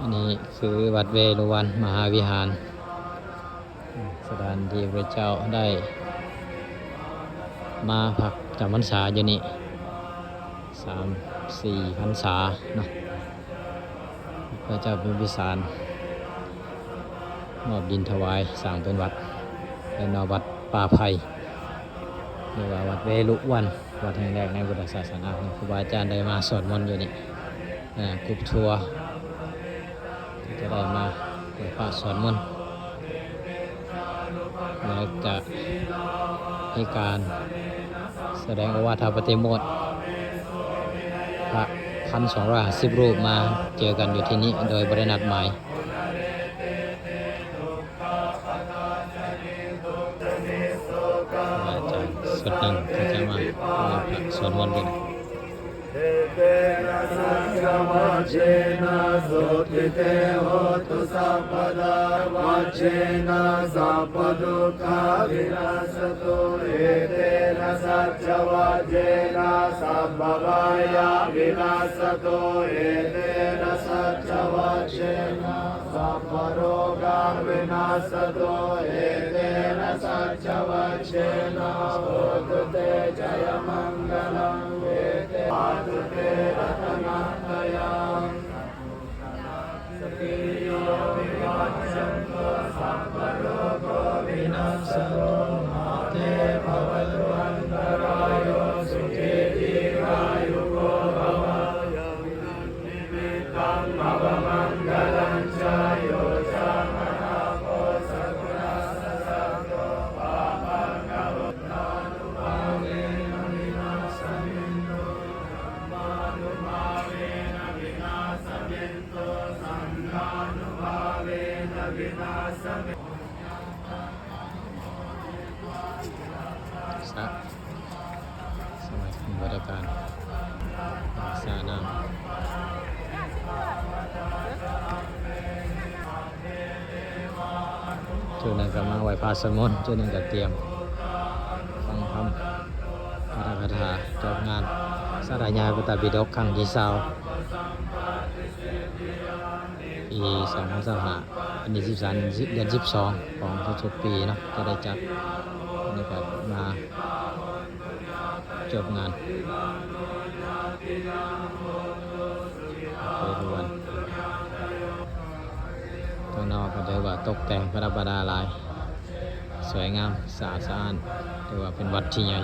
ອັນນີ້ຄືວັດເວລຸວັນມະຫາວິຫານ ສະຖານທີ່ພະເຈົ້າໄດ້ມາພັກຈຳພັນສາຢູ່ນີ້ ສາມສີ່ພັນສາເນາະ. ພະເຈົ້າພິມພິສານມອບດິນຖວາຍສ້າງເປັນວັດ ເອີ້ນວ່າວັດປ່າໄຜ່ ຫຼືວ່າວັດເວລຸວັນ ວັດແຫ່ງແລກໃນພຸດທະສາສະໜາ ຄູບາອາຈານໄດ້ມາສວດມົນຢູ່ນີ້ ເອີ ກຣຸບທົວ ຈະໄດ້ມາໄຫວ້ພະສວດມົນ ແລ້ວຈະມີການສະແດງໂອວາທະປະຕິໂມດ ພະພັນສອງຮ້ອຍຫ້າສິບຮູບມາເຈີກັນຢູ່ທີ່ນີ້ໂດຍບໍ່ໄດ້ນັດໝາຍ. ອາຈານຊຸດໜຶ່ງທີ່ຈະມາເວົ້າພະສວດມົນຢູ່ນີ້ एतेन साक्षावज्जेन सुखी ते होन्तु सर्वदा। वज्जेन सर्वदुःखा विनस्सतु। एतेन साक्षावज्जेन सर्वभया विनस्सतु। एतेन साक्षावज्जेन सर्वरोगा विनस्सतु। एतेन साक्षावज्जेन होतु ते जयमङ्गलम्। एते पातु ते रत्नत्रयम्। सखीयो विवज्जन्तो सर्वरोगो विनस्सतु। मा ते भवतु अन्तरायो सुखी दीर्घायुको भव।ສະ ສະໄໝພຸດທະການ ສະນ້ຳ ຈຸດໜຶ່ງກໍມາໄຫວ້ພະສວດມົນ ຈຸດໜຶ່ງກໍຕຽມຟັງທຳ ປາຖະກະຖາ ຈົບງານ ສາທະຍາຍພະໄຕປິດົກຄັ້ງທີຊາວ ປີສອງພັນຊາວຫ້າ ວັນທີສິບສາມ ເດືອນສິບສອງ ຂອງທຸກໆປີເນາະ ຈະໄດ້ຈັດ ອັນນີ້ກໍມາ ຈົບງານ ໄປດວນ ທາງນອກກໍຖືວ່າຕົກແຕ່ງປະດັບປະດາຫຼາຍ ສວຍງາມ ສະອາດສະອ້ານ ຖືວ່າເປັນວັດທີ່ໃຫຍ່